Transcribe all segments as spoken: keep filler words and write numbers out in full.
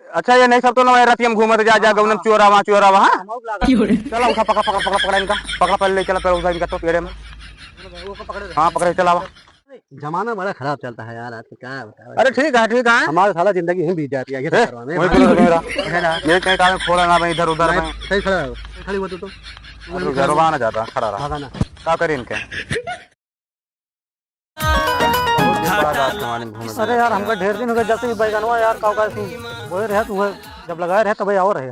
अच्छा, ये नहीं सब तो ना, रतिया में घूमत जा, जा, गौनम चोरावा, चोरावा, हाँ? चला, उठा, पकड़, पकड़, पकड़, पकड़ इनका, पकड़, पहले ले चला, पहले उठा इनका तो पेड़े में। हाँ, पकड़े, चलावा। जमाना बड़ा खराब चलता है यार, आज तो क्या बताओ। अरे ठीक है, ठीक है। हमारे साला जिंदगी ही बीत जाती है ये अरे, चक्करवा में। वही बोलो मेरा। है ना? ये कहीं काम खोला ना भाई, इधर उधर नहीं, में। सही खड़ा रहो, खड़ी हो तू तो। अरे, घरवा ना जाता, खड़ा रहा। भागा ना। का करी इनके? अरे यार, हमका ढेर दिन हो गए, जब से ये बैगनवा यार, का, का सी बोए रहे, तू जब लगाए रहे, तबे और रहे।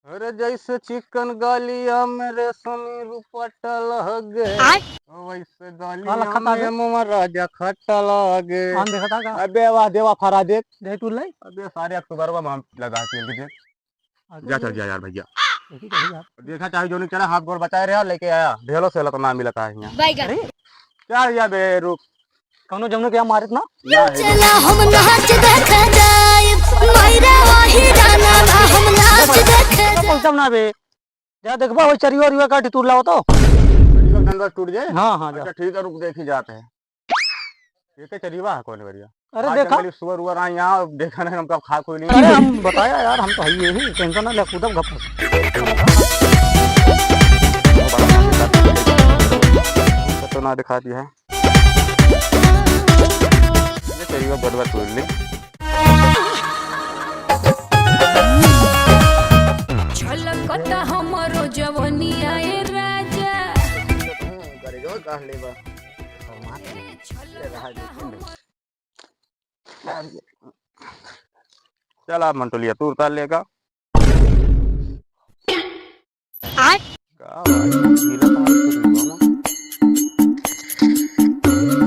अरे जैसे चिकन गालिया में रेशमी रुपटा लगे, आय। वैसे का गालिया लखा था में बे? मोमा राजा खट्टा लगे। हम देखा था का? अबे वाह देवा फरा देख। दे तू ले। अबे सारे अक्टूबर में हम लगा के दे। अच्छा, जा चल जा यार भैया। देखी, देखी यार। देखा चाहे जो नहीं चला, हाथ गोड़ बचाए रहा, लेके आया। ढेलो से लत ना मिलता है यहाँ। बैगन। अरे, क्या भैया बे, रुक। कौनो जमनो के यहाँ मारत ना? ना है। चला हम नाच देख जाइब, मायरा वही जाना ना, हम नाच देख जाइब। पहुँचब ना बे। जा देखबा, वही चरियो अरियो काटी तूर लाओ तो। चरियो डंडा टूट जाए? हाँ, हाँ, जा। अच्छा, ठीक है, रुक, देखी जाते हैं। ये क्या चरिवा है, कौन बढ़िया? अरे आज देखा। जंगली सुअर उअर आए यहाँ, देखा नहीं, हमका खा कोई नहीं। अरे हम बताया यार, हम तो है यही, tension ना ले, कूदब गप। तो ना दिखा दिया है। ये तेरी वो गड़बड़ तोड़ ले। छलकता हमरो जवनिया ए राजा। करे जो काट लेबा। चल आप मंटोलिया तूर तार लेगा। आय। का भाई, गीला कहाँ से हुआ ना?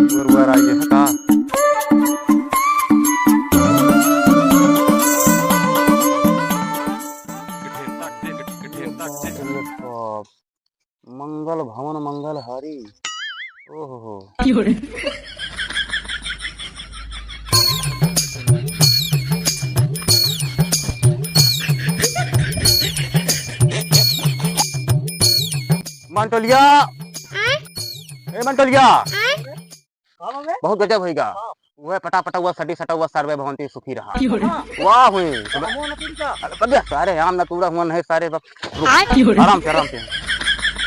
ऊपर ऊपर आई है का? मंगल भवन मंगल हरी। ओहो। की हो रे? मंटोलिया। आय? ए मंटोलिया। आय? हाँ, मामे? बहुत गजब होइगा। हाँ। वह पटा पटा हुआ, सटी सटा हुआ, सर्वे भवंती सुखी रहा। की हो रे? वाह हुई। तो हमो न तुरता। अरे, बस सारे आम ना तूरा हुआ नहीं, सारे बस। रुक। आय। की हो रे? आराम से, आराम से।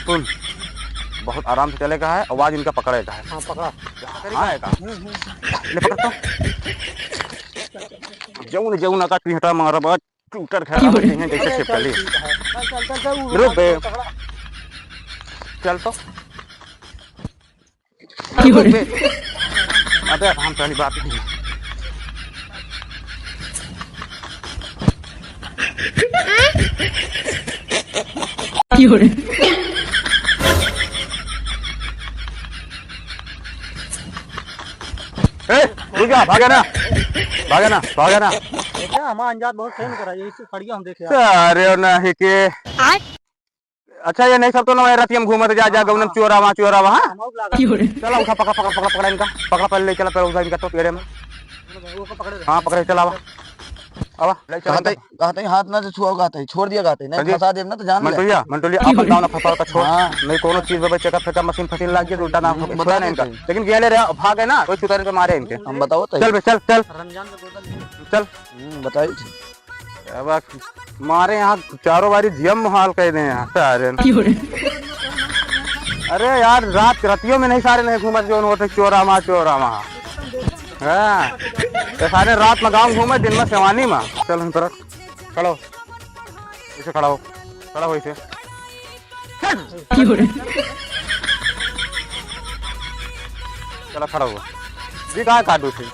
सुन, बहुत आराम से चले का है, आवाज इनका पकड़े का है। हाँ, पकड़ा। हाँ, है का? हम्म, हम्म। ले पकड़ तो। जौन, जौन का टूटा मारा बा, टूटर घर की हो रे? में जैसे अरे, छिपकली। चल, ठीक है। चल, चल, चल, चल, रुक बे। पकड़ा। चल तो। की हो रे? अबे, हम तनी बात नहीं। की हो रे? ए, रुक जा, भागे ना, भागे ना, भागे ना। देखा, हमारा अंजाद बहुत सही करा, यही से खड़िया हम देखे। अरे नहीं के। आय। अच्छा, ये नहीं सब तो ना, रतिया में घूमत जा, जा, हाँ, गौनम हाँ। चोरावा, चोरावा, हाँ? हम आउक लागल। की हो रे? चला, उठा, पकड़, पकड़, पकड़, पकड़ इनका, पकड़, पहले ले चला, पहले उठा इनका तो पेड़े में। वो को पकड़े रहे। हाँ, पकड़े, चला, आवा। आवा, ले चला कहते, इनका। कहते ही हाथ ना से छुआओ, कहते ही छोड़ दिया, कहते ही नहीं हाँ जी। फंसा देब ना तो जान ले। मंटोलिया, मंटोलिया, की अपन हो रे? गाँव ना फंसा, छोड़। हाँ। नहीं, कोनो चीज में चेकअप फेकअप मशीन फसीन लाग गया, उल्टा ना हम्म, हो, बता छोड़ा नहीं इनका। देते। लेकिन गेले रहे, भाग गए ना, कोई चुतारे पे मारे इनके। हम बताओ तो। चल बे, चल, चल। रमजान का बोतल। चल। हम्म, बताइए। अब मारे यहाँ चारों बारी जियम मोहाल कह दे यहाँ सारे। की हो रे? अरे यार, रात रतियों में नहीं सारे नहीं घूमत, जो होते चोरा मा, चोरा मा। हाँ, तो सारे रात में गाँव घूमे, दिन में सेवानी मा। चल हम तरफ खड़ा हो, इसे खड़ा हो, खड़ा हो इसे। की हो रे? चला खड़ा हुआ। जी कहाँ काटू थे?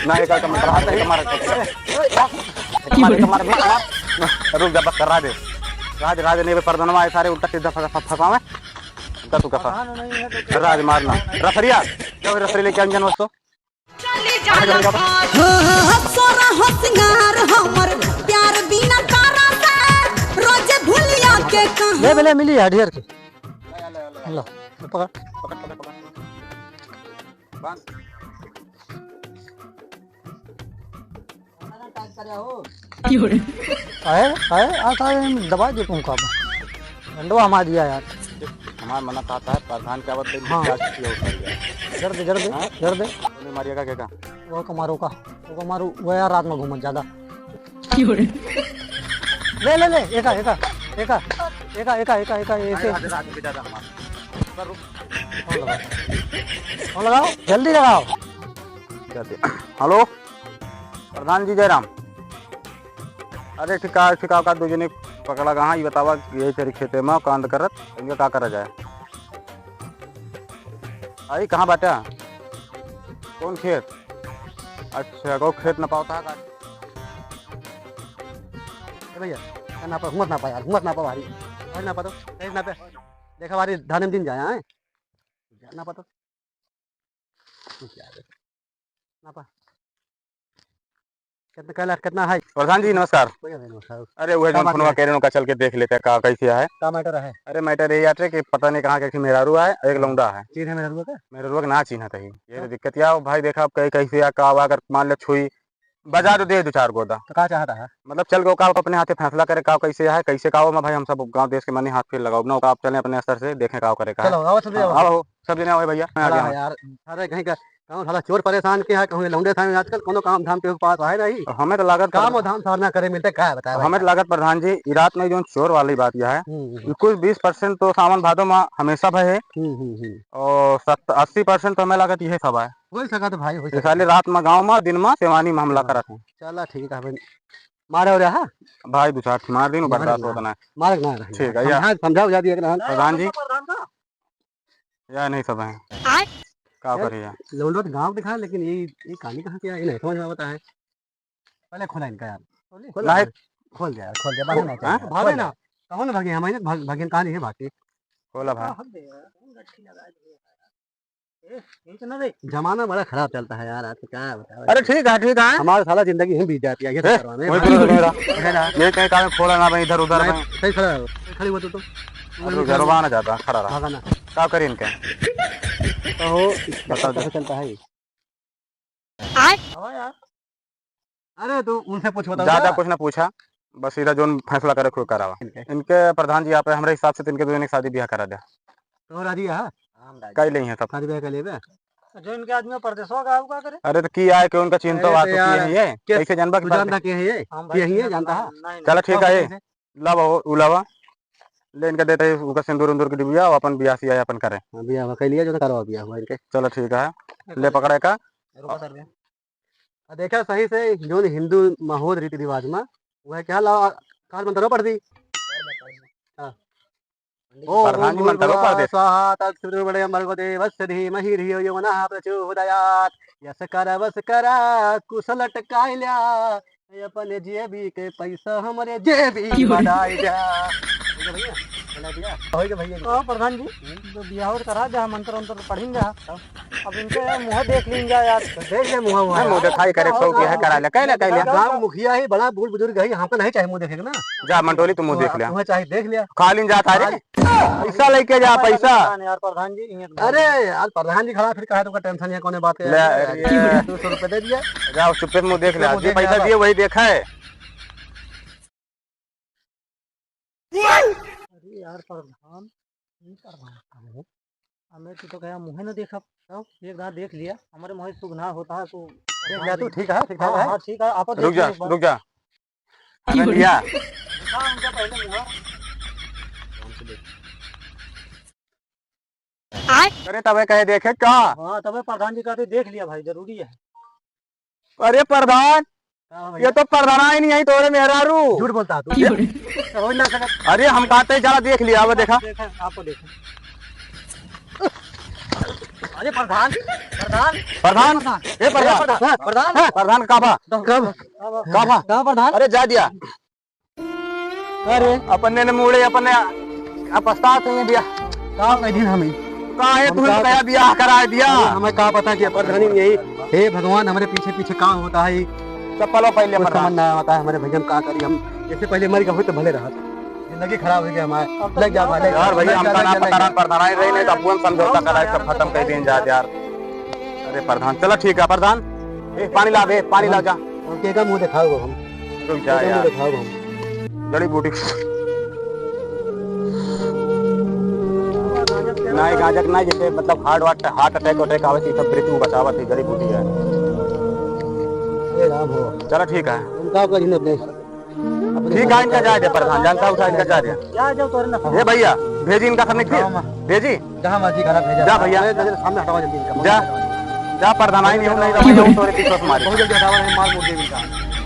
ना, एक कमर पर हाथ है, कमर पर। की हो रे? कमर, कमर, कमर। रुक जा, बस कर, रहा दे। रहा दे, रहा दे, नहीं बे, पर्दनवा है, सारे उल्टा सीधा फंसा, फंसा, फंसा है। उल्टा तू कसा। रहा दे, मारना। रसरिया, क्या हुई, रसरी लेके आ इंजन वस्तु? हो, हो, हो, सोरा हो सिंगार हमर प्यार बिना तारा से, रोज भूलिया के कहीं। ले बेले मिली है ढेर के। लो, पकड़। पकड़, पकड़, पकड़। बांध। की हो रे? आए, आए, आ, आ, दबा दे तुमको अब। डंडवा हमार दिया यार। हमार मना कहता है, प्रधान क्या बात है, हाँ। क्या चीज़ होता है यार? जड़ दे, जड़ दे, हाँ? जड़ दे। गोली मारिएगा क्या का? वो कमारो का। ओको मारू, वो यार रात में घूमत ज्यादा। क्यों रे? ले, ले, ले, एका, एका, एका, एका, एका, एका, एका, ऐसे। अरे, रात में ज्यादा हमारा। फोन लगाओ। फोन लगाओ, जल्दी लगाओ। हेलो, प्रधान जी जयराम। अरे ठिका, ठिका का दो जने पकड़ा कहाँ, ये बतावा, यही तेरे खेते में कांड करत, इनका का करा जाए? आई कहाँ बाटा? कौन खेत? अच्छा, को खेत न पावता है का? ए भैया, क्या नापा? हुआ नापा यार, हुआ नापा भारी। भारी नापा तो, तेज नापे। देखा भारी, धान में दिन जाया है। नापा तो। नापा। कितना कैला, कितना है? प्रधान जी, नमस्कार। भैया, नमस्कार। अरे, वह क्या जौन बात फोनवा है? कह रहे हो, का चल के देख लेते हैं, का कैसे है? का मैटर है? अरे, मैटर यही आटे कि पता नहीं कहाँ के मेहरारू है, एक लौंडा है। चीन है मेहरारू का? मेहरारू का ना चीन्हत ही। ये तो हाँ। दिक्कत या हो भाई, देखा अब कहीं कैसे या का हुआ, अगर मान ले छुई, बजा दो दे दो चार गोदा। तो का चाहता है? मतलब चल गो का अपने हाथे फैसला करे, का कैसे है, कैसे का हो, मैं भाई हम सब गाँव देश के मनी हाथ फिर लगाओ ना, का आप चलें अपने स्तर से, देखें का करे का है। चलो, आओ सब जने हाँ, आओ। आओ, सब जने आओ भैया, मैं आ बड़ा गया है हूँ। यार, सारे कहीं का कहूँ साला चोर परेशान के है, कहूँ लौंडे थाने आजकल कोनो काम धाम के पास है नहीं। और हमें तो लागत काम प्रधान और धाम साधना करे मिलते, का बताए भाई? हमें तो लागत प्रधान जी, ई रात में जो चोर वाली बात यह है, हम्म, हम्म। इक्कीस बीस परसेंट तो सावन भादो में हमेशा भय है। हम्म, हम्म, हम्म। और सत्त-, अस्सी परसेंट तो हमें लागत यह सब है। हो सकत भाई, हो ये सकत साले है। रात में गाँव में, दिन में सेवानी में हमला हाँ। करत हैं। चला ठीक है भाई। मारे हो रहा है? भाई दो चार ठे मार दिन, मारे बर्दाश्त ना। होता ना। मारे ना रहे। ठीक है, या। समझा, समझाओ जा दिया कि ना। प्रधान जी। या नहीं सब है। आय। का यार, करी यार? लौंडो तो गाँव दिखा, लेकिन ये, ये कहानी कहाँ से आई, नहीं समझ में आता है। पहले खोला इनका यार। खोला नहीं। यार। खोल दे यार, खोल दे, बाहर ना हाँ? चल। भागे खोल ना। दे। कौन भागे? हमारे भाग, भागे कहाँ नहीं है भागे? खोला भाई। भाग दे यार। ए, ये तो ना दे। जमाना बड़ा खराब चलता है यार, आज क्या बताओ। अरे ठीक है, ठीक है। हमारा साला जिंदगी ही बीत जाती है ये ए, चक्कर में। वही बोल रहे हैं। है ना? ये कहीं काम खोला ना भाई, इधर उधर नहीं, में। सही खड़ा रहो। खड़ी हुआ तू तो। अरे, घरवा ना जाता, खड़ा रहा। भागा ना। का करी इनके? कहो, बता दे। कैसे चलता है ये? आय। हवा यार। अरे, तू उनसे पूछ, बता ज्यादा दे। कुछ ना पूछा, बस सीधा जोन फैसला करे, कोई करावा। इनके। इनके प्रधान जी, आप हमरे हिसाब से तो इनके दोनों की शादी ब्याह करा दे। तो राजी है? हम राजी। कई नहीं है सब। शादी ब्याह कर लेबे? जो इनके आदमी परदेसवा का, का करे? अरे, तो की आए के उनका चिंता अरे, बात तो तो की यार, है ये? के-, कैसे जानबा की तू बात जानता है? के है ये? हम भाई यही है, इनके जानता है? नहीं, नहीं। चलो, ठीक है, ये। लावा हो, उ लावा। ले इनका देते हैं, उनका सिंदूर उंदूर की डिबिया, और अपन बियाह सियाह अपन करें। हाँ, बियाह हुआ, कह लिया जो ना करवा बियाह हुआ इनके। चलो ठीक है, ले पकड़े का। रुको सर भैया। आ देखा सही से, जोन हिंदू माहौल रीति रिवाज में, वह क्या लावा, काल मंत्र पढ़ दी। हाँ। ओम प्रधान जी मंत्र पढ़ भूर्भुवः दे। स्वाहा तत्सवितुर्वरेण्यं भर्गो देवस्य धीमहि धियो यो नः प्रचोदयात्। यस कर वस करा कुछ लटकाइ ल्या, अपने जेबी के पैसा हमरे जेबी क्यों? बढ़ाइ जा। ठीक है भैया, बना दिया। हो गया भैया। तो प्रधान जी, हम्म। तो बियाह और करा जा, मंत्र उंत्र पढ़िन जा। हाँ। अब इनके मुँह देख लीन जा यार। तो देख ले मुँह, मुँह। हाँ, मुँह दिखाई करे, सौ की है, करा ले, कह ले, कह ले। गाँव मुखिया ही बड़ा बूढ़ बुजुर्ग है, हमको नहीं चाहिए मुँह देखे के ना। जा मंटोली, तू मुँह देख लिया। मुँह चाहिए देख लिया। खा लीन जाता है रे। पैसा लेके जा, पैसा। यार प्रधान जी, ये अरे यार, प्रधान जी खड़ा, फिर कहा तुमका टेंशन है, कौन बात है? ले, अरे, ये दो सौ रुपये दे दिया। जाओ, चुप्पे से मुँह देख ले, चुप्पे मुँह जो देख पैसा ले, दिए, वही देखा है। अरे यार, प्रधान, ये प्रधान कहाँ है? हमें तो, तो गया मुँह न देखा, तो एक दाँत देख लिया, हमारे मुँह सुगना होता है, तो देख लिया तू, ठीक है, ठीक ठाक हाँ, है। हाँ, ठीक है, आप रुक देख जा, लो एक बार। रुक जा। अरे लिया। हाँ, उनका पहले हुआ। अरे तबे कहे देखे का? हाँ, तबे प्रधान जी कहते देख लिया भाई, जरूरी है। अरे प्रधान, हाँ भैया। ये तो प्रधान ही नहीं है, तोरे मेहरारू। झूठ बोलता है तू। हो ना सकत। अरे हम कहते हैं, जरा देख लिया, अब देखा। देखा, आपको देखा। अरे प्रधान, प्रधान। प्रधान, ए प्रधान। प्रधान, प्रधान। प्रधान का बा? कब? का बा? का प्रधान? अरे जा दिया। अरे। अपने ने मुड़े, अपने आप पछतात हैं बिया। का कह दिन हमें? काहे हम तू का नया बियाह करा दिया? अरे, हमें का पता कि प्रधानी में यही, हे भगवान, हमारे पीछे पीछे का होता है? चप्पलो पहले कुछ प्रधान। समझ ना आता है हमारे भैया, हम का करी? हम जैसे पहले मर गए होते भले रहा। जिंदगी खराब हो गया हमारे। अब तो लग जा भाई, लग जा, यार भैया, लग जा, हमका लग ना जा, पता लग जा। रहा, प्रधान रहे नहीं तो अपन समझौता कराए, सब खत्म कर दें जा यार। अरे प्रधान, चलो ठीक है प्रधान, ए पानी ला दे, पानी ला जा। ओके का मुंह दिखाओ हम। रुक जा यार। जड़ी बूटी। नाई गांजा के नाई, जैसे मतलब हार्ट वार्ट, हार्ट अटैक वटैक आवे से सब मृत्यु बचावत है, जड़ी बूटी है। ये काम हो। चला ठीक है। उनका कर ही अपने, अपने ठीक है, इनका जाए दे प्रधान, जानता उठा इनका जाए दे। जा, जाओ तोरे ना। ए भैया, भेजी इनका सबने फिर। जाओ माँ। भेजी। जहाँ मर्जी करा भेजा। जा भैया। अरे, नजर सामने हटावा जल्दी इनका। जा। जा प्रधान, आई नहीं, नहीं, नहीं, तोरे पीछे से मारे। बहुत जल्दी हटावा, नहीं मार मुड़ देवी इनका।